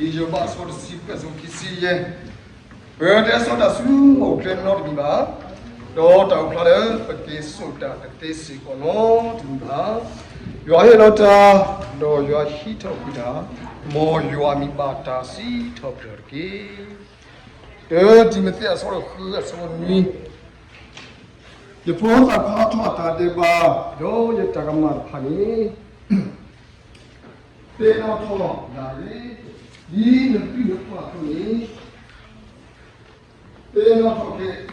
ယိၤဘးအဆၢတဆံခွံ အဆၢခံဆံယဲၢ်, ပတဲစီၤတၢ်ဆူမီၣ်အူချ့နီတမံၤဘၣ်, ဒီးတၢ်အိၣ်ဖျါလၢပက့ၤစိာ်တၢ်တသ့စ့ၢ်ကီးနီတမံၤဘၣ်. ယွၤဟ့ၣ်လီၤတၢ်, ဒီးယွၤဟံးထီၣ်ကွံာ်တၢ်, မ်ယွၤအမံၤဘၣ်တၢ်စံးထီၣ်ပတြၢၤတက့ၢ်. တံၤမသ့းအဆၢဒိၣ်ဃု အဆၢနွံ, ယဖိသၣ်ခွါထီၣ်တၢ်ဒဲးဘး, ဒီးယတၢ်ကမၣ်တဖၣ်န့ၣ် သ့ၣ်နီၣ်ထီၣ်ဒၣ်ဝဲ, ဒ်နသုနကွၢ်အသိးန့ၣ်, သ့ၣ်နီၣ်ထီၣ်က့ၤ,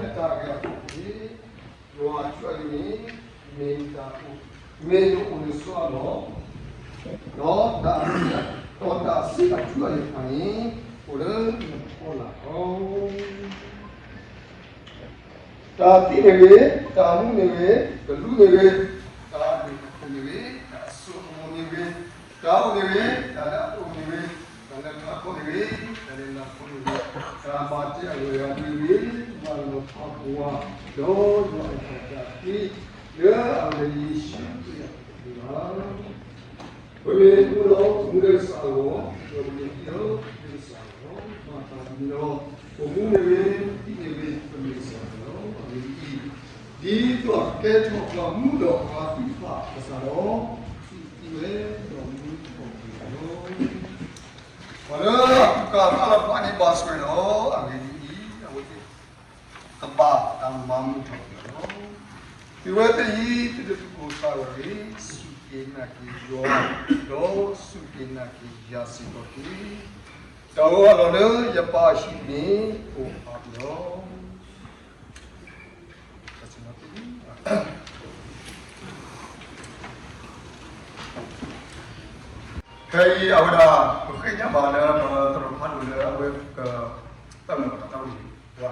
သ့ၣ်နီၣ်ထီၣ်က့ၤယၤလၢနတၢ်ဂ့ၤအဖီခိၣ်တက့ၢ်. ယွၤအထူအယိာ်န့ၣ် မ့ၢ်တၢ်အိၣ်, မ့ၢ်တၢ်အိၣ်လၢစီအလီၢ်, ဒီးတၢ်အ, ဒီးတၢ်စံးအထူအယိာ်တဖၣ်န့ၣ် အိၣ်လၢနဖီလာ်လီၤ. တၢ်သံန့ၣ်ဂ့ၤ, တၢ်မူန့ၣ်ဂ့ၤ, ကလူးန့ၣ်ဂ့ၤ, တၢ်အဒိၣ်အထီၣ်န့ၣ်ဂ့ၤ, တၢ်အစိအကမီၤန့ၣ်ဂ့ၤ, တၢ်အိၣ်န့ၣ်ဂ့ၤ, တၢ်လၢအအိၣ်န့ၣ်ဂ့ၤ, တၢ်လၢထးခိၣ်န့ၣ်ဂ့ၤ, တၢ်လၢနါခိၣ်န့ၣ်ဂ့ၤ, တၢ်ဘၣ်တ့အဂၤဂၤန့ၣ်ဂ့ၤ, မၤလီၤပှီၢ်ပဝး, ဒီးယွၤအတၢ်သံ လၢအမံၤလၢယ့ၣ်ၡူးခရံာ်အပူၤလီၤ. ပမ့ၢ်မူဒီးမူလၢကစၢ်အဂီၢ်, ဒီးပမ့ၢ်တံၤဒီးတံၤလၢကစၢ်အဂီၢ်, ဘၣ်ဆၣ်သနာ်က့ဒီး ပမူန့ၣ်ဂ့ၤ, ပတံၤန့ၣ်ဂ့ၤ, ပမ့ၢ်ကစၢ်အဂီၢ်လီၤ. အဂ့ၢ်ဒ်အံၤ, ဒ်သိးအကဲထီၣ်ပှၤမူဒီးပှၤသံကွၢ်အသးဒီး, သုသံဝဲဒီးမူထီၣ်က့ၤလီၤ. ပှၤလၢအကူၣ်ကၤအသးလၢပှၤန့ၣ်ဘၣ်ဆိၣ်ဂ့ၤလီၤ. အဂ့ၢ်ဒ်အံၤ, အဝဲသ့ၣ် ကဘၣ်တၢ်မၤမုာ်ထီၣ်က့ၤလီၤ. သုဝဲသ့ၣ်အံၤ သုတသူၣ်ကိၢ်သးဂီၤတဂ့ၤ, စူၢ်က့ၤနာ်က့ၤယွၤ, ဒီးစူၢ်က့ၤနာ်က့ၤယၤစ့ၢ်ကီးတက့ၢ်. တၢ်ဂီၤအလီၢ်လၢယပၢ်အဟံၣ်န့ၣ် အိၣ်အါပှဲၤလီၤ. ခဲအံၤအဝဲဒၣ် ပဃ့ညါဘၣ်လၢ ပသရိာ်ဖးဒိၣ်လၢအဝဲက တၢ်မၤတၢ်ဝံၤဝါ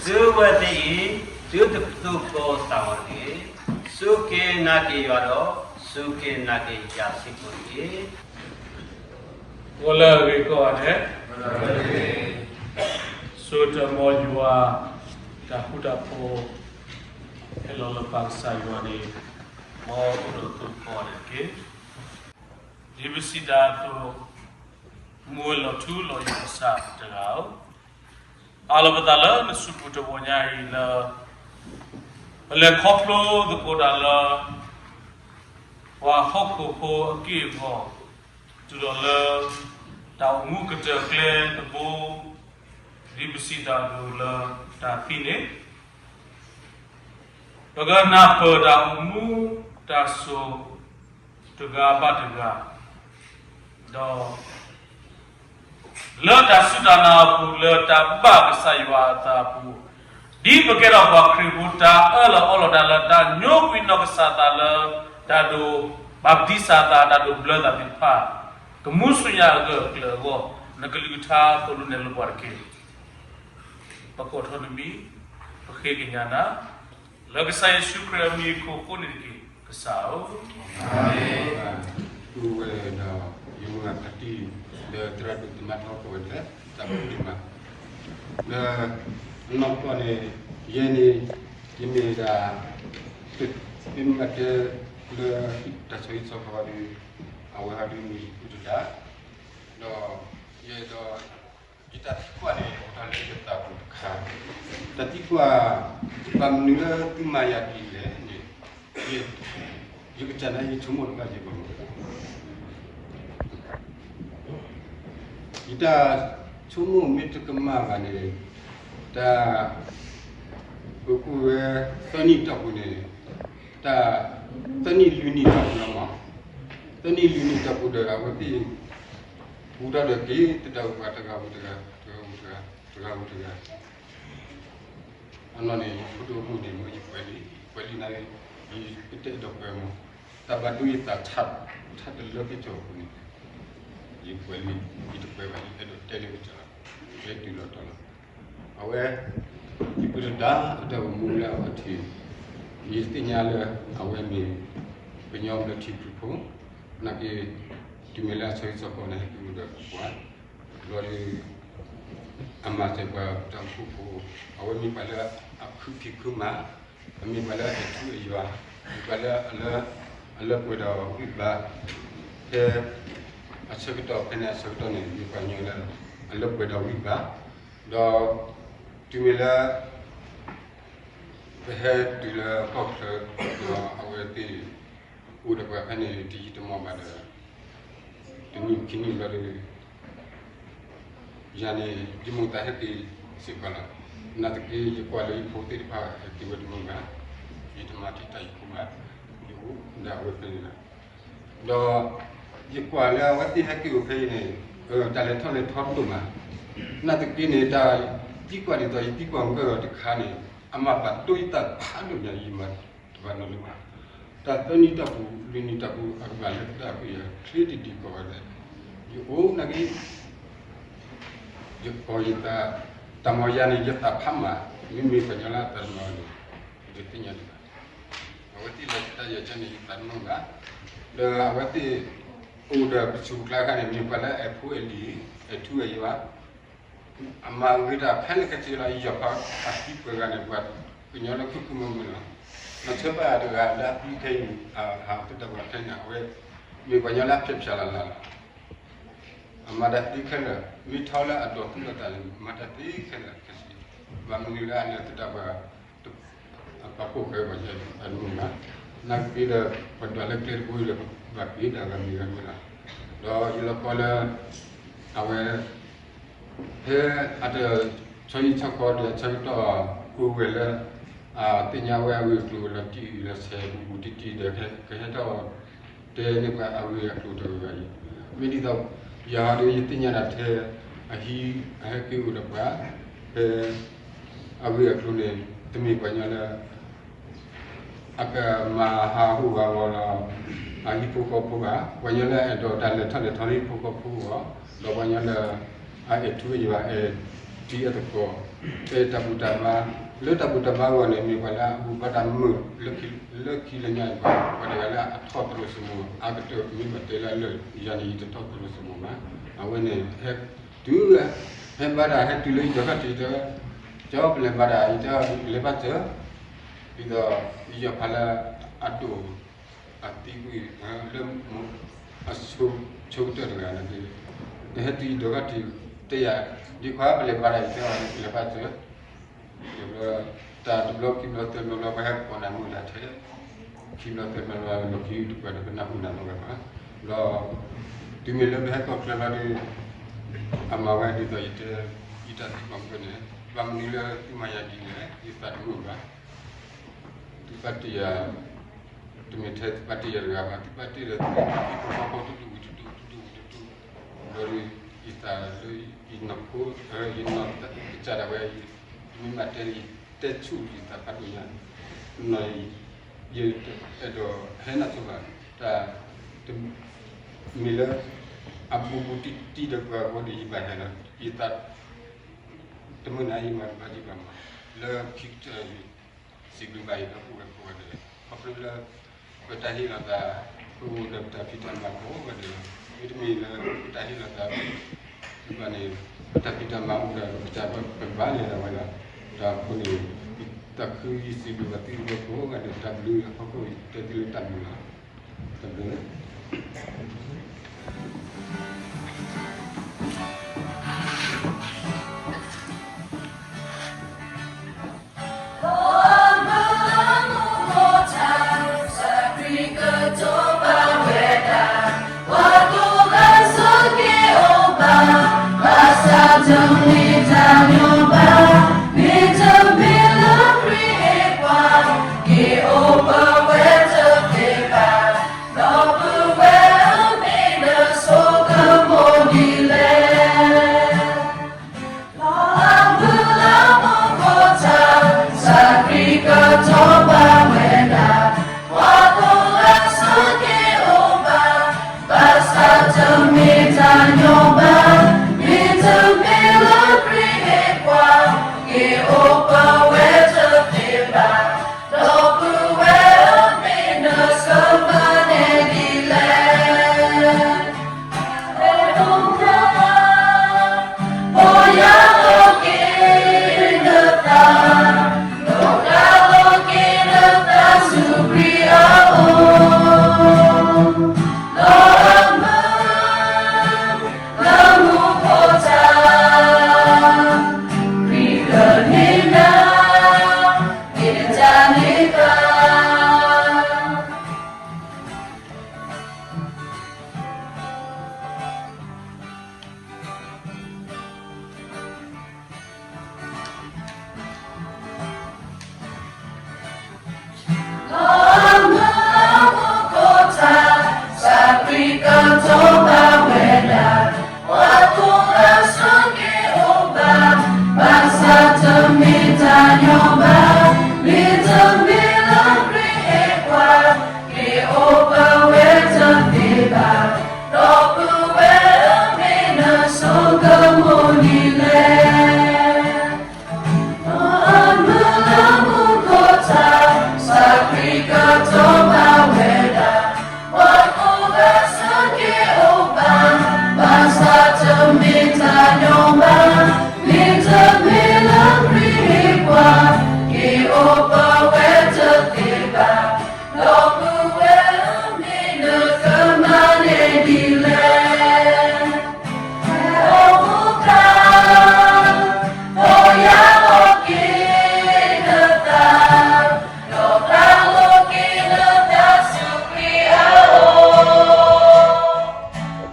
သုဝဲသ့ၣ်အံၤ, သုတကတိၤကိးသးဝဲတဂ့ၤ. စူၢ်က့ၤနာ်က့ၤယွၤဒီး, စူၢ်က့ၤနာ်က့ၤယၤစ့ၢ်ကီးတက့ၢ်. အိၣ်လၢအဂ့ၤကိးဂၤဒဲး, ဆိတမီယွၤ, တၢ်ဃူတၢ်ဖိး ဟဲလီၤလၢပၢ်ကစၢ်ယွၤန့ၣ်, မ်အအိၣ်ဒီးသုကိးဂၤဒဲးတက့ၢ်. ဒ်ပစံးတၢ်အသိး, မူဝဲလီၤထူလီၤယိာ်ကစၢ်တဂၤဧၢ, အးလီၤပသးလၢနစုပူၤတဂီၤညါအံၤလၢ ပလဲၤခီဖျိသကိးတၢ်လၢ ပှၤဟီၣ်ခိၣ်ဖိအက့ၢ်အဂီၤ, တုၤလီၤလၢ တၢ်အိၣ်မူကတၢၢ်ကျဲတဘိ, ဒ်ပစံးတၢ်အသိးလၢတၢ်သံန့ၣ်, ပကနၢ်ပၢၢ်တၢ်အိၣ်မူတၢ်ဆိၣ် တဂၤဘၣ်တဂၤ, ဒီး လၢတၢ်စူၢ်တၢ်နာ်အပူၤ လၢတၢ်ဘၣ်ကစၢ်ယွၤအသးအပူၤ, ဒ်ပကဲထီၣ်ပှၤခရံာ်ဖိ တၢ်အၢၣ်လီၤအီလီၤတၢ်လၢတၢ်ညိကွံာ်နီၢ်ကစၢ်သးလၢ တၢ်ဒိးဘၣ်ပဒံစၢ်သး တၢ်ဒိးဘျၢသးသ့ၣ်တဖၣ်, ကမူဆူညါအဂၢၢ်အကျၢၤအဂီၢ်, နကလုၢ်ကထါသိၣ်လိနဲၣ်လိပှၤတက့ၢ်. ပကိးထီၣ်နမံၤ, ပဃ့ကညးနၤ, လၢကစၢ်ယ့ၣ်ၡူးခရံာ်အမံၤအဃိန့ၣ်တက့ၢ်, ကစၢ်ဧၢ. အၤမ့ၣ်. ပုၢ်ဝဲၢ်ဒီးယမိၢ်အဖါတံၢ် ဒီးသရၣ်ဒိၣ်သမါထီၣ်ကိးဂၤဒဲး တၢ်ဘျုးဒိၣ်မး, ဒီးအနီၢ်ကီၢ်န့ၣ် ယဲန့ၣ် ယမ့ၢ်ဒၣ် သုမ့ၢ်တဲလၢ တၢ်ဆီဟံၣ်ဆီဃီဒီး အဝဲဟီဒုးမံၤဒုးတဒၣ်, ဒီးယဲဒီး ယတၢ်သံကွၢ်န့ၣ် အိၣ်တ့ၢ်လၢယသးပူၤတခါ, တၢ်သံကွၢ်, ဘၣ်မနုၤလၢသုမၤယၤဒ်လဲၣ်န့ၣ်, ယကစၢ်န့ၣ်ယဆိကမိၣ်တဘၣ်ယဘၣ်, ယတၢ်ဆိကမိၣ်မ့ၢ်တကမၣ်ဘၣ်န့ၣ်, တၢ် ပကအိၣ်ဝဲ သၢနံၣ်တီၢ်ပူၤန့ၣ်, တၢ် သၢနံၣ်လွံၢ်နံၣ်တီၢ်ပူၤလီၤမး, သၢနံၣ်လွံၢ်နံၣ်တီၢ်ပူၤဒီး အဝဲသ့ၣ် ပူထီၣ်ဒီးက့ၤ သတးပှၤတဂၤဝံၤတဂၤ တဂၤဝံၤတဂၤ တဂၤဝံၤတဂၤ, အနီၢ်န့ၣ် ဖိဒိၣ်မုၣ်န့ၣ် မ့ၢ်ယပှဲၤလံ, ယပှဲၤလံန့ၣ် ယတအဲၣ်ဒိးပှဲၤမး, တၢ်ဘၣ်ဒိယသး ထးတလၢက့ၤကီၤအပူၤန့ၣ်, ယပှဲၤလံ, ယတပှဲၤဘၣ် ယအဲၣ်ဒိးတဲလၢကစၢ်လီၤ, ယဟဲတုၤလီၤတီၤလီၤ. အဝဲ ယပုၢ်တဒါ အတၢ်အိၣ်မူလၢအဝဲထံၣ်, ယသ့ၣ်ညါလၢ အဝဲမ့ၢ် ကညီဘျၢထံခရံာ်ဖိ, နာ်က့ တုၤမ့ၢ်လၢအဆၢကတီၢ်ဃီန့ၣ် ဟဲက့ၤအိၣ်ဒီးပှၤ, ဘျီဒီး အမၤစၢၤပှၤတၢ်အိၣ်ဖှိၣ်ဖိ, အဝဲမ့ၢ်ပှၤလၢအခုဖံးခုမၤ, အမ့ၢ်ပှၤလၢအအဲၣ်ထူအဲၣ်ယွၤ, မ့ၢ်ပှၤလၢအလၢ အလၢပှဲၤဒီးဝံၣ်ဘါ, ဖဲ အဆၢကတီၢ်ဖဲန့ၣ်အဆၢကတီၢ်န့ၣ် မ့ၢ်ပှၤကညီလၢ အလၢပှဲၤဒီးဝံၣ်ဘါ, ဒီး တုၤမ့ၢ်လၢ ပဟဲတုၤလၢကီၢ်ချၢ ဒီးအဝဲသ့ၣ် အိၣ်ဒီးပှၤဖဲန့ၣ် တယံာ်တမီၢ်ဘၣ်ဒီး တနံၣ်ခံနံၣ်ဘျီဒီး ယၤန့ၣ် ယမိၢ်သးဟဲက့ၤစ့ၢ်ကီးလီၤ. နာ်သက့ ယကွၢ်လၢယဖိသ့ၣ်တဖၣ်ဟဲက့ၤဝဲတမုာ်ဘၣ်, ယတမၤထံတၢ်ယဖိဘၣ်, ယအိၣ်ဒၣ်ဝဲဖဲန့ၣ်လီၤ. ဒီး ယကွၢ်လၢအဝဲသ့ၣ်ဟဲက့ၤအိၣ်ဖဲအံၤန့ၣ် တၢ်လဲၤထီၣ်လဲၤထီတဒိၣ်မး, နာ်သက့န့ၣ် တၢ်သံကွၢ်ဒ်သိးယသံကွၢ်မုၢ်ကၢၢ်တခါန့၁ၣ် အမၤဘၣ်ဒိယသးဖးဒိၣ်ညါ ယမၤတဘၣ်နီတဘျီဘၣ်. တၢ်သၢနံၣ်တီၢ်ပူၤ လွံၢ်နံၣ်တီၢ်ပူၤ အကဘၣ်လၢတၢ်ဖုယၤချ့တဒံးကီးဝဲဒၣ်, ယအိၣ်နာ်က့ ယကီၢ်ယသး, တၢ်မၤယၤန့ၣ် ယသးဖးမး, မ့မ့ၢ်ပှၤကညီလၢအသးတမၤအီၤန့ၣ် ယတသ့ၣ်ညါဒံးဘၣ်. အဝဲသ့ၣ်လဲၤတၢ်ယၤကန့ၣ် ယသးတမုာ်ဘၣ်, ဒီးအဝဲသ့ၣ် အိၣ်ဒီးပဆူးပကျါခါန့ၣ် မ့ၢ်ပှၤလၢအအဲၣ်ဖိအဲၣ်လံၤ, အဲၣ်ထူအဲၣ်ယွၤ, အမၤဂ့ၤတၢ်ခဲလၢာ်ခဲဆ့လီၤ. ယီၤဖးအသံပှဲၤဂၤန့ၣ် ပှၤကညီလၢခုခုမုာ်မုာ်လီၤ. နဆၢပာ်တဂၤလၢအသံခဲအံၤ ဟးသတးပှၤခဲအံၤန့ၣ် အဝဲ မ့ၢ်ပှၤကညီလၢအဖျဲးဖျါလၢ်လၢ်လီၤ. အမၤတၢ်သ့ခဲလၢာ်, မ့ၢ်ထီလၢအဒိးသူၣ်လီၤသးန့ၣ် မၤတၢ်သ့ခဲလၢာ်ခဲဆ့, ဘၣ်မနုၤလၢအလဲၤသတးပှၤ အပာ်ဖှိၣ်ဃဲပှၤယဲၢ်အဒိၣ်မး, နာ်က့ဒီး ပဒွးလၢကျဲတဘိဒီး ဘၣ်က့ၤဒၣ်ဂၤမံၤဂၤမံၤလီၤ. ဒီးယလီၤကီလၢ အဝဲ ဖဲအတ ဆီယံာ်ဆီဃီဒီးဆၢကတီၢ် အိၣ်ဝဲလၢ အသ့ၣ်ညါဝဲအဂ့ၢ်အကျိၤလီၤတံၢ်လီၤဆဲးဘူးဘူးတံၢ်တံၢ်ဒီး ကဟဲထီၣ်တဲန့ၢ်ပှၤအဂ့ၢ်အကျိၤတဂၤဂၤအံၤ, မ့ၢ်ဒ်သိး ယၤဒီးယသ့ၣ်ညါဒၣ်ထဲ အဟံးအဟဲက့ၤအိၣ်ဒီးပှၤ ဖဲ အဂ့ၢ်အကျိၤန့ၣ် တမ့ၢ်ပှၤကညီလၢ အကမၤဟးဂူာ်ဟးဂီၤလီၤ အဟံၣ်ဖိဃီဖိဘၣ်, ပှၤကညီလၢအအဲၣ်ဒိးတၢ်လဲၤထီၣ်လဲၤထီလၢဟံၣ်ဖိဃီဖိအဂီၢ်, ဒီးပှၤကညီလၢ အအဲၣ်ထူအဲၣ်ယွၤ အဲၣ်တံၤအဲၣ်သကိး အဲၣ်တၢ်ဘူၣ်တၢ်ဘါ, လၢတၢ်ဘူၣ်တၢ်ဘါအဂီၢ်န့ၣ် မ့ၢ်ပှၤလၢအဘူၣ်ဘါတၢ်မုာ် လၢခံလၢညါအံၤ ပှၤတဂၤလၢအထီၣ်သရိာ်စမိၣ် အကတၢၢ် မ့ၢ်ဘၣ်တဲလၢလၢ ယၤန့ၣ် ယတထီၣ်သရိာ်စမိၣ်ဘၣ်, အဝဲန့ၣ် တုၤ ဟဲဘါတၢ်ဟဲတုၤလၢယဒိးခီၣ်ထံးတဲ ကၠီပလဲၤဘါတၢ် ယတဲလဲၤဘၣ်စၢၤ, ဒ်သိး ယယီၤဖးလၢ အဒိၣ် အသံကွံာ် လၢ အဆိကတၢၢ်တဂၤန့ၣ် နဟဲတုၤယဒိးခီၣ်ထံး တဲယၤ ဒ်ခွါပလဲၤဘါတၢ် ယတဲအီၤ လဲၤဘၣ်စၢၤ, တဘျီ တၢ်တဘျီခံဘျီသၢဘျီဘျီ ပှၤဟဲကိးနၤမုၢ်နၤထဲ ခံဘျီသၢဘျီဘျီ လီၢ်ခံတပှဲၤဒီး ပနၢ်ဟူနၤလီၤဝဲဘၣ်, ဒီး တုၤမ့ၢ်လၢပဟဲကီၢ်ချၢလီၤဒီး အမၤဝဲဒ်သိးယတဲ ယတၢ်သံကွၢ်မုၢ်န့ၣ် ဘၣ်မနုၤလၢသုမၤယၤဒ်လဲၣ် ယသးတမုာ်ဘၣ်, သုပာ်တ့ၢ်ယၤ တမ့ၢ်ထဲသုပာ်တ့ၢ်ယၤတဂၤဘၣ် သုပာ်တ့ၢ်ဒီးသုဟံၣ်ဖိဃီဖိတဒူၣ်ဝံၤတဒူၣ် တဒူၣ်ဝံၤတဒူၣ်, ဒီးယသးလၢ ယနီၢ်ခိ ယနီၢ်ကစၢ်ဒၣ်ဝဲ ယမ့ၢ်မၤတဲန့ၣ် ယတဲဆူၣ်ယသးဖးဒိၣ်ညါ, နီၢ် ယအဲၣ်ဒိးဟဲနၢ်ဆိဘၣ် တၢ် မ့ၢ်လၢ အဘူးဘူးတံၢ်တံၢ်ဒီးပှၤအဃိန့ၣ် ယဘၣ်ဟဲလီၤ ယသး တမုာ်နၤ ယမၤတဘၣ်ဒံးဘၣ်မး, လၢခံကတၢၢ် စံးဘျုးဘၣ်ယပှၤပုၢ်ဝဲၢ်ဖိဝဲဒၣ်, ခီဖျိလၢ ပတၢ်ဟ့ၣ်လီၤသး ပအိၣ်ဒီးပတၢ်ဖံးတၢ်မၤကိးဂၤဒဲးလီၤ, မ့တမ့ၢ်လၢပတၢ်ဟ့ၣ်လီၤသး ဘၣ်န့ၣ် ပတၢ်ဖံးတၢ်မၤအိၣ်ဒီးပတၢ်ပဘၣ်လဲၤဒၣ်ဝဲလီၤ, ဒီးအဃိန့ၣ် တၢ်ခုယစံးဘျုးဘၣ်သုဝဲၢ်ကိးဂၤဒဲး တၢ်ဘျုးအဖီခိၣ် တဲသုလၢတၢ်ဘျုးလီၤ, တၢ်ဘျုး Lord, we welcome in the soul, come on, မ့ၢ်တၢ်ညီဘၣ်, မ့တမ့ၢ်လၢခရံာ်ဟ့ၣ်ပှၤ, က့ၤအိၣ်ပဝဲတသ့ဘၣ်, ဒီပုၢ်ဝဲၢ်ဧၢ မ့ၢ်နကမၤန့ၢ်ဒ်လဲၣ်. အိၣ်မူခါ, အိၣ်ယၤလိာ်က့ၤနသး, ဒီးပျၢ်လိာ်က့ၤနသးဆူခရံာ်အအိၣ်,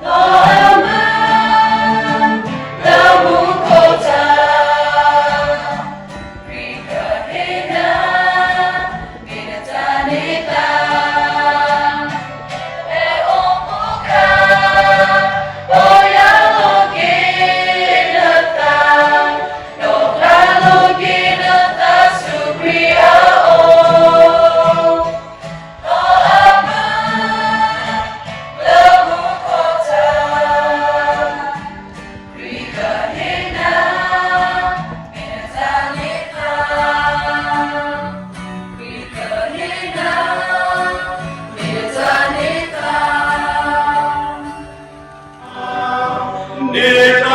ဒီးအမၢ လၢမူခိၣ်တၢ်, ခရံာ်ကဟ့ၣ်နၤ မ့ၢ်နတၢ်န့ၢ်သါ. ဖဲအိၣ်မူခါ, အိၣ်ယၤလိာ်က့ၤနသး, ဒီးပျၢ်လိာ်က့ၤနသးဆူခရံာ်အအိၣ်, ဒီးအမၢ လၢမူခိၣ်တၢ်, ခရံာ်ကဟ့ၣ်နၤ မ့ၢ်နတၢ်န့ၢ်သါ, ခရံာ်ကဟ့ၣ်နၤ မ့ၢ်နတၢ်န့ၢ်သါ. န့ၣ်တၢ်ကွ့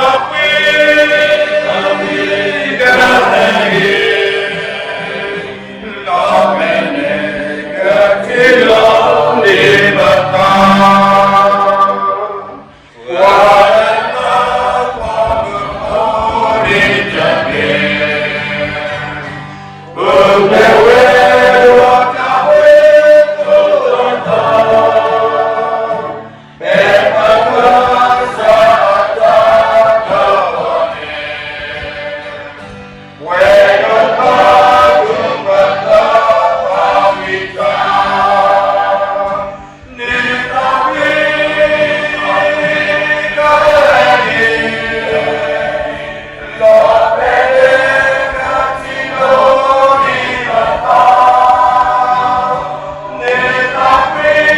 ကဟ့ၣ်, လီၤဖဲန့ၣ် ကထံၣ်လီၤန့ၢ်ပသး, ပှၤလၢတၢ်ဖီမုၢ်ဖိန့ၣ်တက့ၢ်, ပကဝဲဒိးတၢ်ဝဲဒိးတၢ် ဖဲပကစၢ်အတၢ်ကီတၢ်ခဲန့ၣ်, ဝဲဒိးတၢ်သူၣ်ပသးဖးဝံၤတၢ်, န့ၣ်တၢ်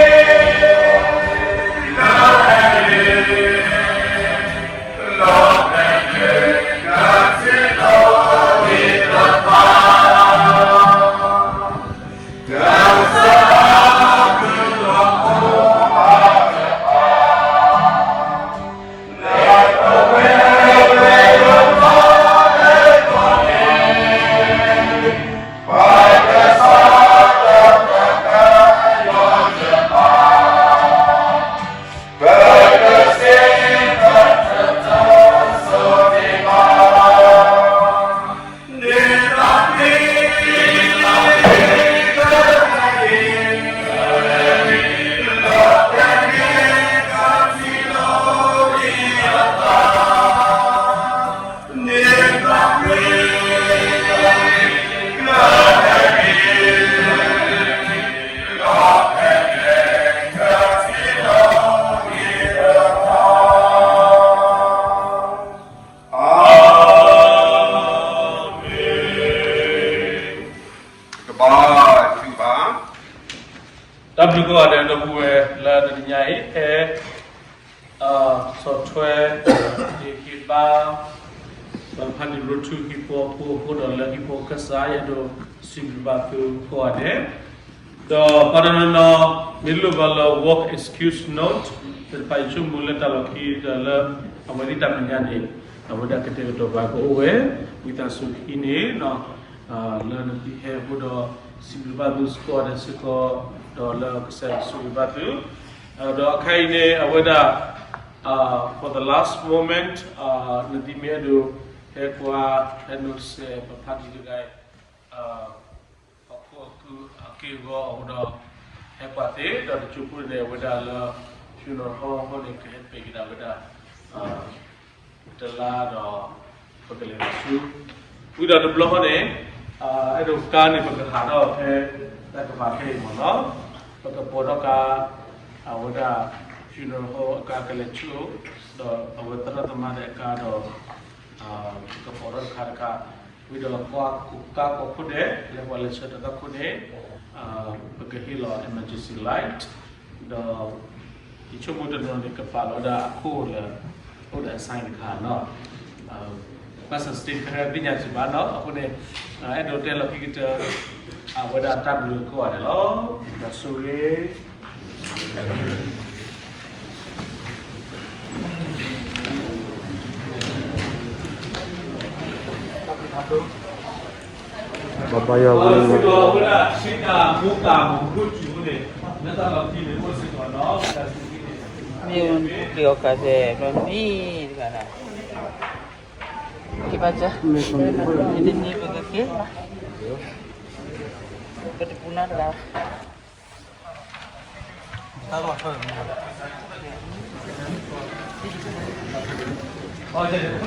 ကွ့ ကဟ့ၣ်, လီၤဖဲန့ၣ် ကထံၣ်လီၤန့ၢ်ပသး, န့ၣ်တၢ်ကွ့ ကဟ့ၣ်, လီၤဖဲန့ၣ် ကထံၣ်လီၤန့ၢ်ပသး, ကစၢ်အကလုၢ်အဖိအတဖၣ် တၢ်ဘျုးကိးဂၤဒဲး ဒီပုၢ်ဝဲၢ်လၢတနံၤညါအံၤ ဖဲ ဆီၣ်ထွဲ ဟ့ၣ်ဂံၢ်ဘါ ပဖးလံာ်ရိထူဟံၣ်ဖိဃီဖိအဃိဒီးလၢဟံၣ်ဖိကစၢ် ယအဲၣ်ဒိးစံးဘျုးဘၣ်သုကိးဂၤဒဲး, ဒီးပှၤတနီၤနီၤ မ့ၢ်လိၣ်ဘၣ်လၢ work excuse note သ့ၣ်တဖၣ် ယဆိကမိၣ်လၢတၢ်လီၢ်ခံဒီးလၢ အဝဲသ့ၣ်တၢ်မဲာ်ညါန့ၣ် အဝဲဒၣ်ကတဲာ်ကတီၤပှၤကအိၣ်ဝဲ ဝံသးစူၤဟံးန့ၢ် လၢနသုဟဲအဃိဒီး စံးဘျုးဘၣ်သုစ့ၢ်ကီးဒီးစ့ၢ်ကီး ဒီးလၢကစၢ်ယွၤဆိၣ်ဂ့ၤဘၣ်သု, ဒီးအခါအံၤန့ၣ် အဝဲဒၣ် for the last moment နသုမ့ၢ်အဲၣ်ဒိး ဟဲကွၢ် ဟဲနီၢ်စဲး ပဖးတံၢ်တဂၤအံၤ ဟီၣ်ခိၣ်အကုၢ်အက့ၢ်အဂီၤအဃိဒီး ဟဲကွၢ်သ့ ဒီးတစိၢ်ဖိန့ၣ် အဝဲဒၣ်လၢ funeral home အဃိန့ၣ် ကဟဲပဲာ်က့ၤဒၣ်ဝဲဒၣ် တလါဒီး ပကလဲၤဆူ ဝံၤဒီးတဘျီဃီန့ၣ် အဲၣ်ဒိးကါန့ၣ် ပကဟးထီၣ်ဖဲ တၢ်ကပၤခဲအံၤမ့ၢ်နီၤ, ပကပိာ်ထီၣ်ကါ အဝဲဒၣ် funeral home အကါကလဲၤဆူ ဒီးအဝဲသရၣ်သမါဒီးအကါဒီး ကပိာ်ထီၣ်တခါတခါ, ဝံၤဒီးကါကိးခိၣ်ဒဲး လၢပှၤလဲၤဆှၢတၢ်သးခိၣ်န့ၣ် ပကဟ့ၣ်လီၤ emergency light ဒီး ယဆိကမိၣ်တနီၤန့ၣ် ကပာ်လီၤဝဲဒၣ်အခိၣ်လၢ အိၣ်ဒီးအ sign တခါနီၤ, ဘၣ်ဆၣ် state တခါသ့ၣ်ညါစံးဘၣ်နီၤ, အဃိန့ၣ် အဲၣ်ဒိးတဲလီၤခံကတၢၢ် အဝဲဒၣ်တၢ်ဘျုးကိးဂၤဒဲးလီၤ, ဒီးဆိၣ်ဂ့ၤ Amen. ပှၤဘါယွၤဝဲ, မ့ၢ်ပျံၤအီၤခါဆဲး မ့ၢ်မံၤတဂၤလီၤ, ကဘၣ်စၢ်, နန့ၢ်ပကက့ၤ, ပတပူၤနီတဂၤ တၢ်ဂီၤဒ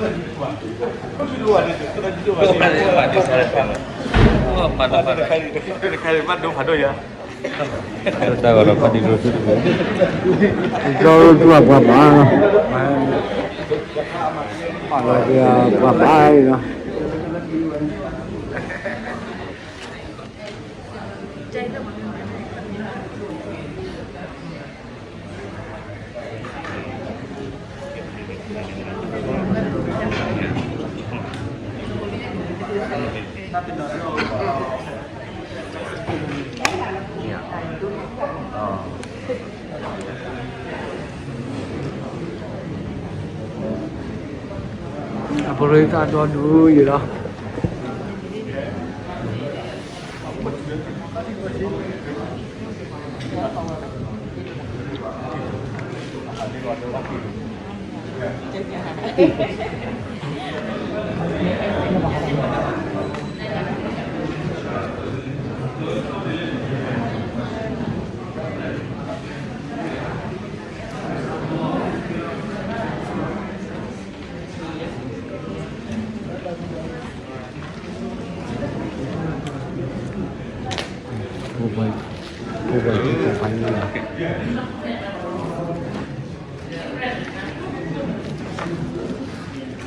ီးဖးဒံးလိာ်စုတက့ၢ်, ပှၤဘါအံၤလီၤ. အပရၢသးဒီဒူၣ်ယံၤလီၤ.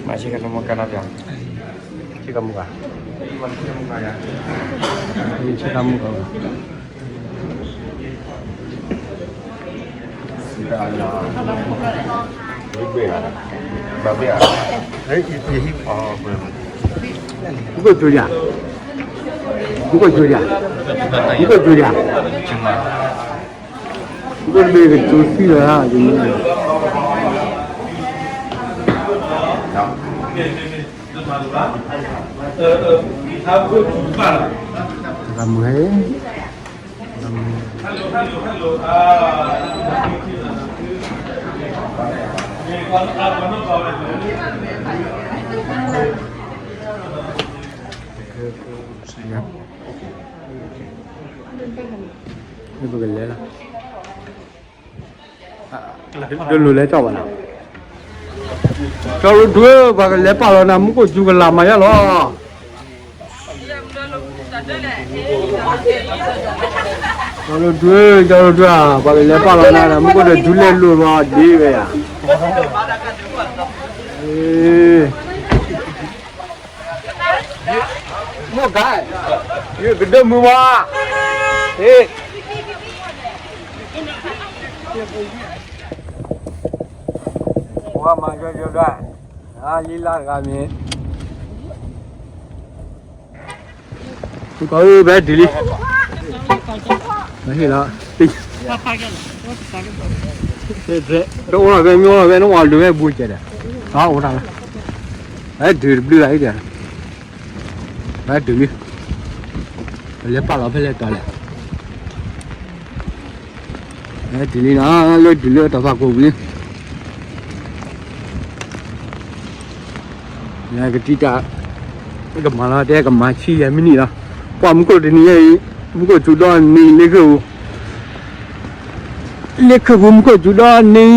မၤဆ့ကၤတမူကၤနီၤပျီ, ဆ့ကၤမူကၤ, ဆ့ကၤမူကၤ, မူခိၣ်ကၠိယၤ, မူခိၣ်ကၠိယၤ, မူခိၣ်ကၠိယၤ, မူခိၣ်တဘ့ၣ်ကၠိသံလီၤ, မူဟဲ ပကလဲၤလီၤ, တလိၣ်လဲၤကၠီဘၣ်နီၤ, ကၠီရိဒွဲၣ် ပှၤကလဲၤပာ်လီၤနၤ မူခိၣ်စူၤကလၤမၤယါလီၤ. ကၠီရိဒွဲၣ် ကၠီရိဒွဲၣ်ဧၢ, ပှၤကလဲၤပာ်လီၤနၤဒီး မူခိၣ်ဒီးဒူလဲၣ်လိာ်လီၤဒ့ဝဲယၤ, မိၢ်ကါ, ယကဒၢမုာ်မး, ဟ့ၣ်, ပှၤမၤကၠီကၠီဒွဲၣ်, လံလါတဂၤမ့ၢ် ကီးအၢ ပဟဲတုၤလံ, ဟ့ၣ်လီၤ, တအိၣ်လီၤဖဲ မ့ၢ်အိၣ်လီၤဖဲ မ့ၢ်အိၣ်လီၤဖဲ နအိၣ်လိၤဝဲဘူးကဲဒီး, အိၣ်တၢ်လီၤ, ပဟဲတုၤတဘျုးလၢ်အံၤဒီး, ပဟဲတုၤလံ, ပလဲၤပာ်လီၤဖဲလဲၣ်တီၤလဲၣ် တုၤလံနီၤ, လၢတုၤလၢတၢ်ဖးကိးပူၤလံ, ကတံၢ်တၢ်, ကမၤလီၤတဲကမၤဆံယဲၢ်မံးနံးလီၤ, ပှၤမူခိၣ်တနံၤအံၤ, မူခိၣ်စူၤဒီနံၤလၢခုၣ်ပူၤ, လၢခုၣ်ပူၤမူခိၣ်စူၤဒီနံၤ,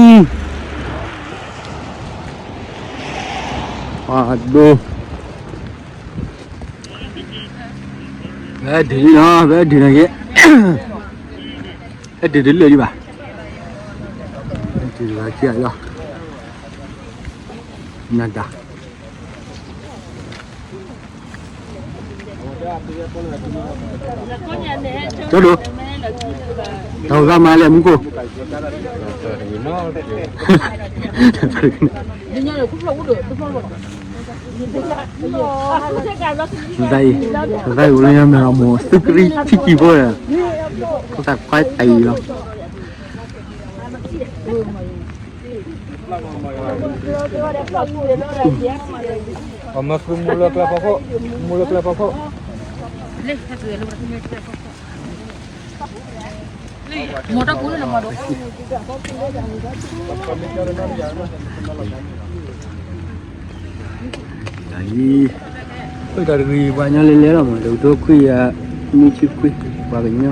ပှၤဒိ ဖဲဒုးလံနီၤ, ဖဲဒုးန့ၣ်က့ၤ, ဖဲဒုးတလၢာ်ဒံးဘၣ်, ဖဲဒုးတဂၤခံဂၤလီၤ, နဒါ, ကၠီဒိၣ်, တၢ်အိၣ်သးမၤလဲၣ်မူခိၣ် သးအံၤ, သးအံၤ အိၣ်လၢညါမဲာ်လီၤမိၢ် သုကရံၣ်ထံၣ်ကံၢ်ဖိဒီး, သးခွါသးအံၤလီၤ. အမၤဃုမူလၢကျဲဖီခိၣ်, မူလၢကျဲဖီခိၣ်. အံၤ, အိၣ်တၢ်တဂ့ၤ ပှၤကညီလဲၤလဲၤလီၤမး, တကထိခွံကယၤ နွံဆံခွံ, ပှၤကညီ,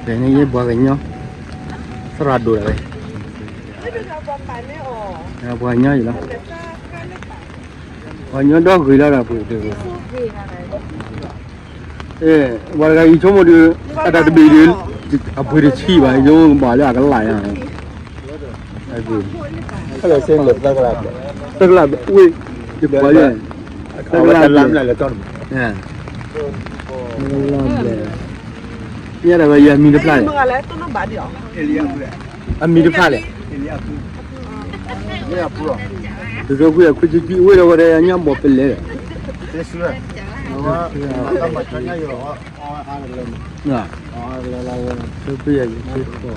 ဖဲန့ၣ်ယဲပှၤကညီ, သရၣ်ဒိၣ်တၢ်ဝဲ, ပှၤကညီအံၤလီၤ, ပှၤကညီဒီဂ့ၤလီၤဒီးပှ့ၤတဂ့ၤ ပှၤတဂၤအံၤဆိကမိၣ်ဒီး အတၢ်တဘ့ၣ်ဒီး အပှ့ၤတဆံဘၣ် ယိဘၣ်လၢအကလၢ်ယါ, သၢကလးဝ့ၢ်, ယပှၤလၢ သၢကလးဘျဲၣ်, သၢကလးဘျဲၣ်, ယဲဒၣ်ဝဲယအမံၤတဖျါန့ၣ်, အမံၤတဖျါန့ၣ် တကထိခွံကယၤခွံဆံခံ အိၣ်ဝဲဒီးဝဲဒီးညါဘီၣ်ပလဲၤဒီး, တကထိခွံ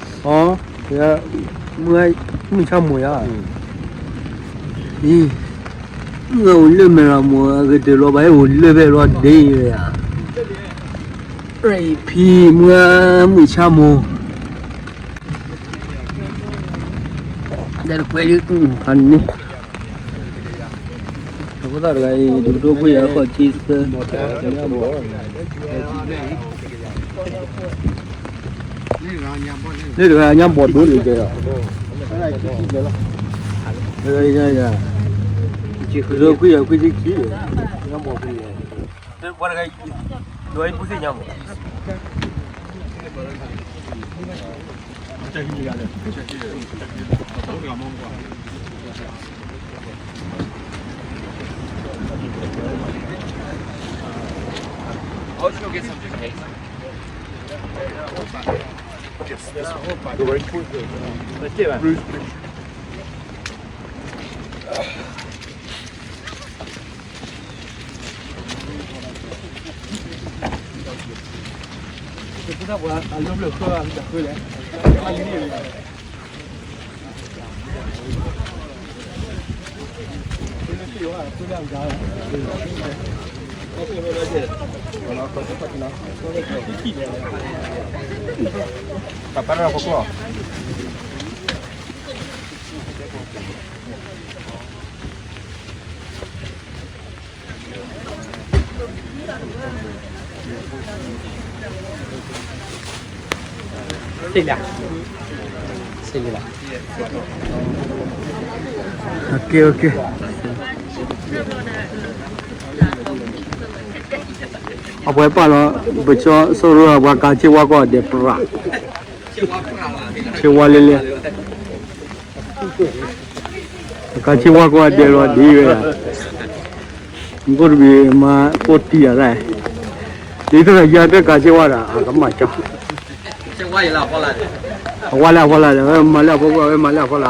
ကယၤခွံဆံခံ, အီ, မုၢ်ဆါမိၢ်ယါ, အံၤ, မုၢ်ဂၤအိၣ်လၢမဲၢ်ရမိၢ် အဂ့ၤတလီၤဘၣ် ဟဲအိၣ်လၢဖဲလီၤဒ့ဝဲယါ, ဖံမုၢ်ဂၤ မုၢ်ဆါမိၢ် ဒီးတကွဲးလံ, ဖးန့ၣ်, အဃိသတးတဂၤအံၤ တကထိခွံကယၤဃိးဆံသၢ, လၢတဂၤညါဘီၣ်ဒိၣ်လံကဲဒီး, တဂၤညါ, တကထိခွံကယၤခွံဆံခံ, ညါဘီၣ်ခွံကယၤ, ပှၤတဂၤအံၤ, ဒိးအံၤပူၤသ့ၣ်ညါမး သ့ၣ်လၢ, သ့ၣ်လၢ, အပှဲၤပာ်လီၤ, ပကၠီစိရိၤအပှၤကၤဆ့ဝါကိးဂၤဒဲးပြး, ဆ့ဝါလဲလဲ ကၤဆ့ဝါကိးဂၤဒဲးလီၤဒ်ဝဲဒၣ်, မူခိၣ်တဘ့ၣ်မၤကိးတံၢ်အသး, ဒ်သိးယၤတကၤဆ့ဝါဒီး အကမၣ်ကၠီ, အဝဲလၢအဖီလာ်ဒီး ဝဲမၤလၢအဖီခိၣ် ဝဲမၤလၢအဖီလာ်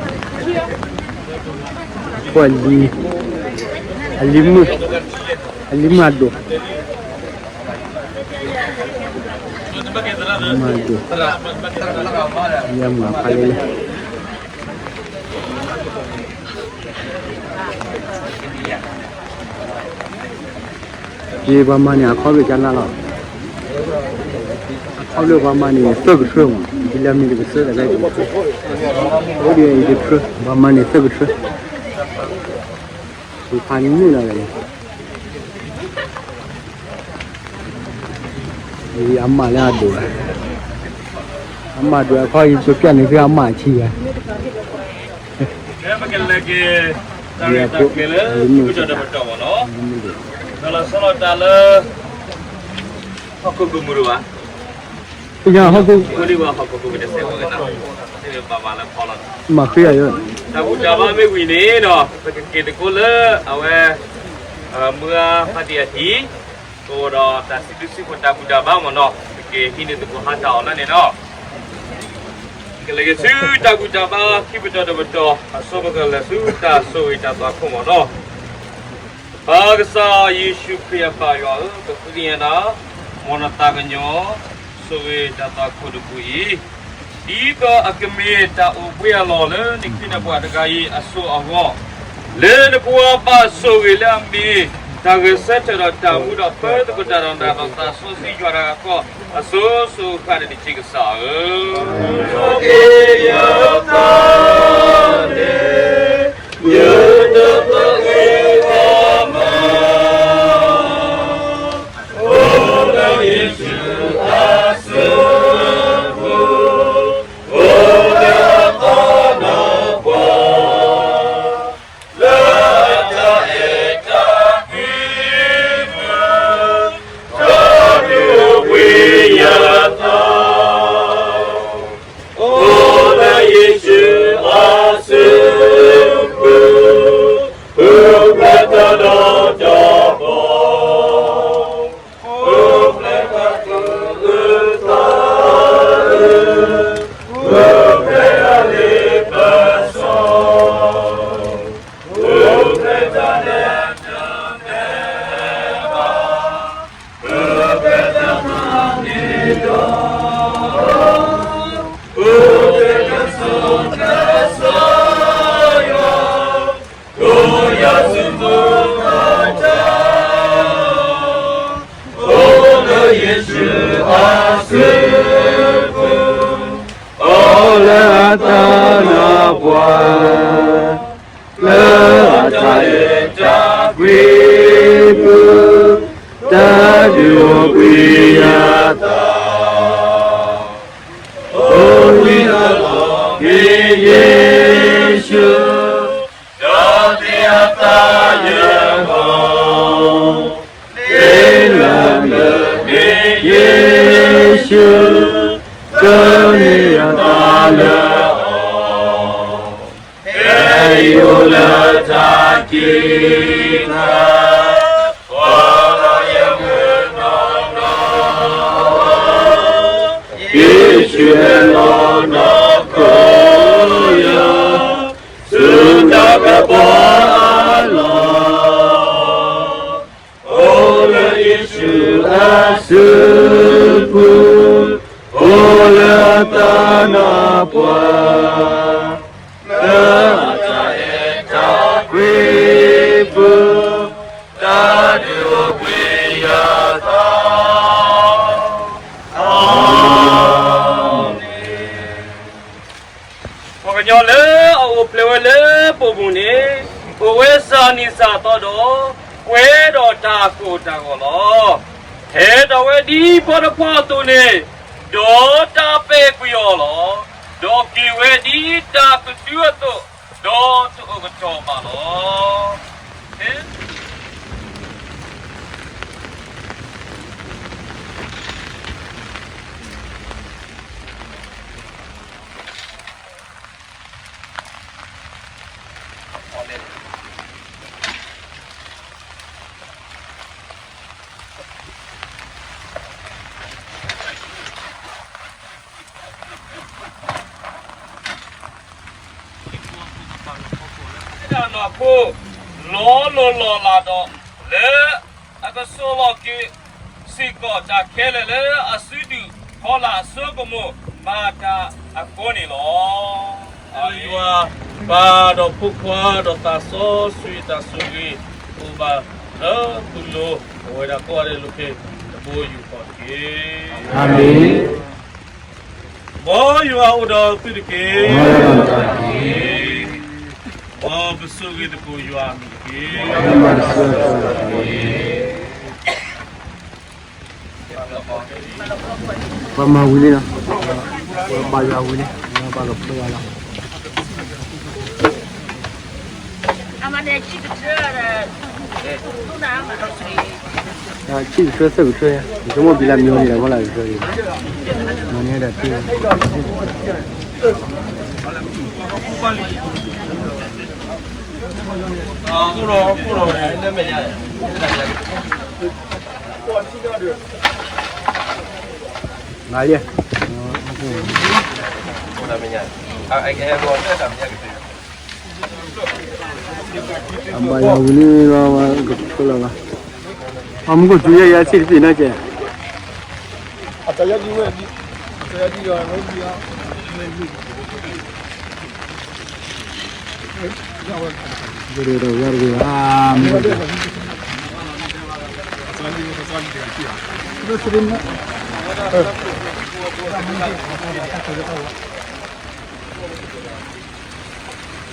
ဒီး ကွၢ်လံ, အလံၤမုၣ်, အလံၤမုၣ်အဒိၣ်, အလံၤမုၣ်အဒိၣ်, ယမၤဖးလဲလဲ ယပှၤမၤန့ၣ် အခီပညီကနၣ်လီၤ, အခီပညီပှၤမၤန့ၣ် သၢကထၢမး, ဒ်လၢမ့ၢ်တကဆၢတဂၤတကဆၢ, အိၣ်ဒ်အံၤတထၢ, ပှၤမၤန့ၣ်သၢကထၢ, ယဖးန့ၢ်လီၤ, ယအမၢ်လၢအဒိၣ်, အမၢ်ဒိၣ်အခီ ယကပျၢ်န့ၢ်သုအမၢ်အဆံးယၤ ပကလဲၤက့ၤ တၢ်ရဲၣ်တၢ်ကျဲၤလၢ ကတီၢ်တပတီၢ်မ့ၢ်နီၤ, ဒီးလီၤဆီလီၤတၢ်လၢ ဟီၣ်ခိၣ်ကမူၤတဘၣ်, ပဟီၣ်ခိၣ်ကမူၤဒံးဘၣ် ဟီၣ်ခိၣ်ကမူၤကတၢၢ်စဲဝဲကနၣ်, ဘၣ်ဘၣ်လၢဖီလီၤ, မၤဃ့အယိာ်, တၢ်ဘူၣ်တၢ်ဘါမ့ၢ်ဝံၤန့ၣ်နီၤ ပကက့ၤသကိးလၢအဝဲ မုၢ်ဂၤဖးတံၢ်အဟံၣ်, ကအိၣ်ဒီးတၢ်စံးဘျုးစံးဖှိၣ်တၢ်ဘူၣ်တၢ်ဘါမ့ၢ်နီၤ, ပကဟံးန့ၢ်သကိးဟါတၢ်အီၣ်လၢန့ၣ်နီၤ, ကလဲၤက့ၤဆူတၢ်ဘူၣ်တၢ်ဘါခံပတီၢ်တပတီၢ် အဆိပကလဲၤဆူတၢ်ဆိၣ်ဂ့ၤတၢ်သွၣ်ခိၣ်မ့ၢ်နီၤ, ပၢ်ကစၢ်ယ့ၣ်ၡူးခရံာ်အပၢ်ယွၤဧၢ, ပဃ့ကညးနၤ, မ်နသးကညီၤ, ဆိၣ်ဂ့ၤတၢ်သွၣ်ခိၣ်တပူၤအံၤ, ဒ်သိးအကမ့ၢ်တၢ်အိၣ်ဘှံးအလီၢ်လၢနခ့နပှၤတဂၤအံၤအစိအဂီၢ်, လၢနဖိခွါဘၣ်ဆိၣ်ဂ့ၤလၢအမ့ၢ် တၢ်ဂဲၤဆၢထၢၣ်ဒီးတၢ်မူဒီးပၢသကိးတၢ်ဒီးနၤဒီးသးစီဆှံယွၤတဂၤဃီအစိၤစိၤအဃၣ်န့ၣ်တက့ၢ် ကစၢ်ဧၢ. အိၣ်လၢယ့ၣ်ၡူးအစုပူၤ, အိၣ်လၢအသးဒီးပှၤ, လၢတၢ်အဲၣ်တၢ်ကွံပူၤ, တၢ်ဒုးအိၣ်ဘှံးယသး အိၣ်လၢယ့ၣ်ၡူးအစုပူၤ, အိၣ်ဖျဲၣ်တၢ်ဒီတၢ်ပီ, အိၣ်ဖျဲၣ်တၢ်သူၣ်အုးသးအုး, အိၣ်ဖျဲၣ်တၢ်လ့ပစီ, အိၣ်ဖျဲၣ်တၢ်နဲၣ်တၢ်နဲၣ်ဘၣ် အိၣ်ဖျဲၣ်တၢ်မၤန့ၢ်ဒီး, အိၣ်ဖျဲၣ်တၢ်စီတၢ်ဆှံယွၤ, ဒီးယၤဆူမူခိၣ်တၢ်, အိၣ်လၢယ့ၣ်ၡူးအစုပူၤ, အိၣ်လၢအသးဒီးပှၤ လၢအတၢ်အဲၣ်တၢ်ကွံပူၤ, တၢ်ဒုးအိၣ်ဘှံးယသး, အိၣ်ဝံၤအလီၢ်မ့ၢ်ယ့ၣ်ၡူး, ဒီးသ့ၣ်အသးယဂီၢ်, သ့ၣ်လၢလၢမ့ၢ်ယ့ၣ်ၡူး, သန့ၤယသးလၢအီၤ ဖဲအံၤအိၣ်လၢတၢ်ခံးတၢ်, ပှၤလၢယမုၢ်နီၢ်နီၢ်, ယ့ၣ်ၡူးဟဲလီၤနီၢ်ခိယၤ, ဆူတၢ်ကပီၤအလီၢ် အိၣ်လၢယ့ၣ်ၡူးအစုပူၤ, အိၣ်လၢအသးဒီးပှၤ, လၢအတၢ်အဲၣ်တၢ်ကွံပူၤ, တၢ်ဒုးအိၣ်ဘှံးယသး, အၤမ့ၣ်. ပှၤကညီလၢအအိၣ်ဖျဲၣ်ဝဲလၢပအိၣ်မူန့ၣ်, အိၣ်ဝဲစ့ၢ်ကီးစ့ၢ်ကီးဒီး, ပှဲၤဒီးတၢ်ကိၢ်တၢ်ဂီၤလီၤ. ဟဲဒိးဝဲဒ်ဖီတဖီအသိးန့ၣ်, ဒီးတၢ်ပဲာ်ကွံာ်အီၤလီၤ. ဒီးက့ၤဝဲဒ်တၢ်ကတုၤအသိး, ဒီးတအိၣ်ကတီၢ်ဘၣ်လီၤ. တၢ်နီၢ်ခိ လီၤလီၤလီၤလးဒီး လၢအကစီၣ်လီၤက့ၤ စ့ၢ်ကီးတၢ်ခဲလၢာ်လၢအစုဒုၣ်ဟီလၢအစိကမီၤမၤတၢ်အဃိန့ၣ်လီၤ. ယွၤ ပၢ်ဒီးဖိခွါဒီးသးစီဆှံတၢ်ဆိၣ်ဂ့ၤ အိၣ်ဘၣ်လၢသုလိၤ အဝဲဒၣ်ကိးဂၤဒဲးလၢခံ တဘိယူၢ်ဃီတက့ၢ်. အၤမ့ၣ်. မ်ယွၤအိၣ်ဒီးသုတက့ၢ်. မ်ပဆိၣ်ဂ့ၤသကိးယွၤအမံၤတက့ၢ်. ပှၤမၤဝံၤလံလီၤ. ပှၤဘါယွၤဝံၤလံ, ပှၤလီၤဖျိယွၤလီၤ. ဆံၣ်ကထၢ ဆၢကထၢ, ယဆိကမိၣ်ဘံလၢမံၤန့ၣ်ဒီး မ့ၢ်လၢကထၢအံၤ, မ့ၢ်န့ၣ်ဒီးတ့ၢ် နၤယဲၢ်, အိၣ်ဒီးမဲာ်ညါ, အကဟဲဘျီတၢ်မဲာ်ညါကသ့, အဘၣ်ယၤဝံၤလံလီၤ, ကဖၢလီၤလီၤ, အမူကတူၢ်ယဲၢ်ယဲၢ်ဆံတပံးနီၢ်ကဲ,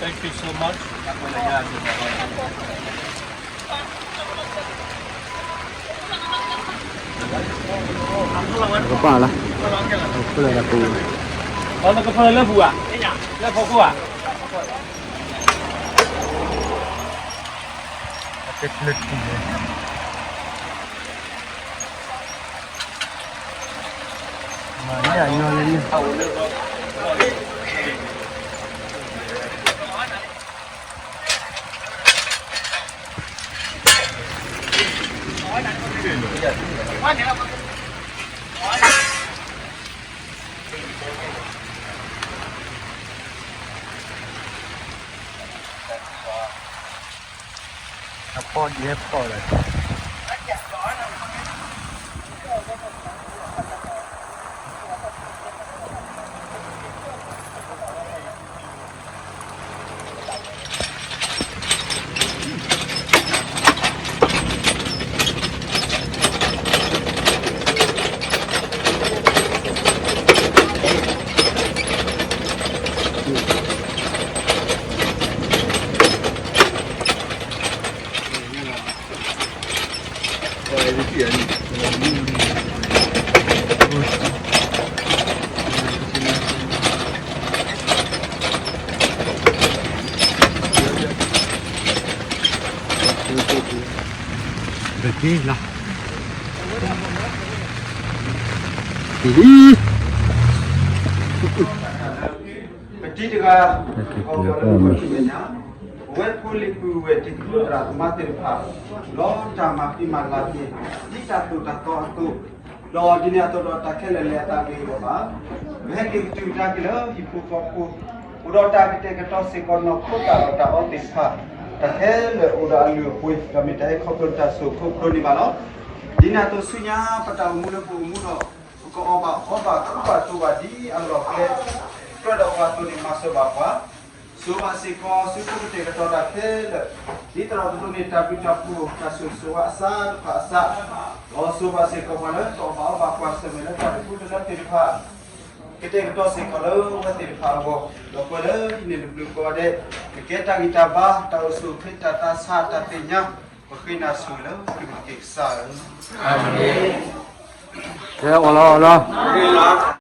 Thank you so much. ကပၢ်လၢ, ကပၢ်လၢပူၤ, အကပၢ်လၢပူၤဧါ, လၢဖီခိၣ်ဧါ, အကပၢ်လၢပူၤ, မၤညၣ်ညီလၢန့ၣ် အဖီၣ်ဒ်ဟဲဖီၣ်လီၤ. ပတံၤတဂၤ, ပဝဲဖိလံၤပုၢ်ဝဲၢ်တံၤသကိးသရၣ်သမါသ့ၣ်တဖၣ်, လၢတၢ်မၤသံမၤလၤက့ၤ ဒ်တၢ်သိၣ်တၢ်သီအသိး, ဒီးဒ်န့ၣ်အသိးဒီးတၢ်ခဲလၢာ်လဲၤအသးဂ့ၤအဂီၢ်ဘၣ်, ပဟဲက့ၤကတုၤကဒါက့ၤလၢဟံၣ်ဖိဃီဖိ, အိၣ်ဒီးတၢ်ကတဲာ်ကတီၤစ့ၢ်ကီး နီၢ်ခိတၢ်အီၣ်တၢ်အီသ့ၣ်တဖၣ်, တၢ်ခဲလၢာ်အိၣ်ဒီးအလုၢ်အပှ့ၤ, ဒီးမ့ၢ်တၢ်ဟဲခီဖျိတၢ်စိာ်ခိဖျိန့ၣ်ဘၣ်လီၤ. ဒ်န့ၣ်အသိးဆူညါ ပတၢ်အိၣ်မူလၢပအိၣ်မူဒီး ပကအီၣ်ဘၣ်အီဘၣ်ကူဘၣ်သိးဘၣ်ဒ်အလီၢ်ကျဲ ကြၢးဒီးပှၤအသိးန့ၣ် မၤစၢၤဘၣ်ပှၤ, စိာ်ဘၣ်စ့ၢ်ကီးဆူဖိကတဲာ်ကတီၤတၢ်ခဲလၢာ်, ဒ်သိးဒီးတလိၣ်န့ၢ်တၢ်ဘျုးတၢ်ဖှိၣ် တၢ်ဆိၣ်ဂ့ၤဆိၣ်ဝါအစးတဖၣ်အစး, ဒီးစိာ်ဘၣ်စ့ၢ်ကီးပှၤလၢတအီၣ်ဘၣ်အီဘၣ်ကွၢ်ဆၢၣ်မဲာ်လၢတၢ်တပူၤတလၢသ့ၣ်တဖၣ်, ကတဲာ်ကတီၤစ့ၢ်ကီးလၢအဝဲသ့ၣ်တဖၣ်အဂီၢ်, ဒီးပှၤလၢဟံးန့ၢ်တဘျုးကိးဂၤဒဲး, ကကဲတၢ်ဂံၢ်တၢ်ဘါ တၢ်အိၣ်ဆူၣ်အိၣ်ချ့ တၢ်သးဆး တၢ်သ့ၣ်ညါ, ပဃ့နၤဆူၣ်လၢသုကက့ၤကစၢ်ဧၢ, အၤမ့ၣ်, ကဲအီၤလီၤအီၤလီၤ.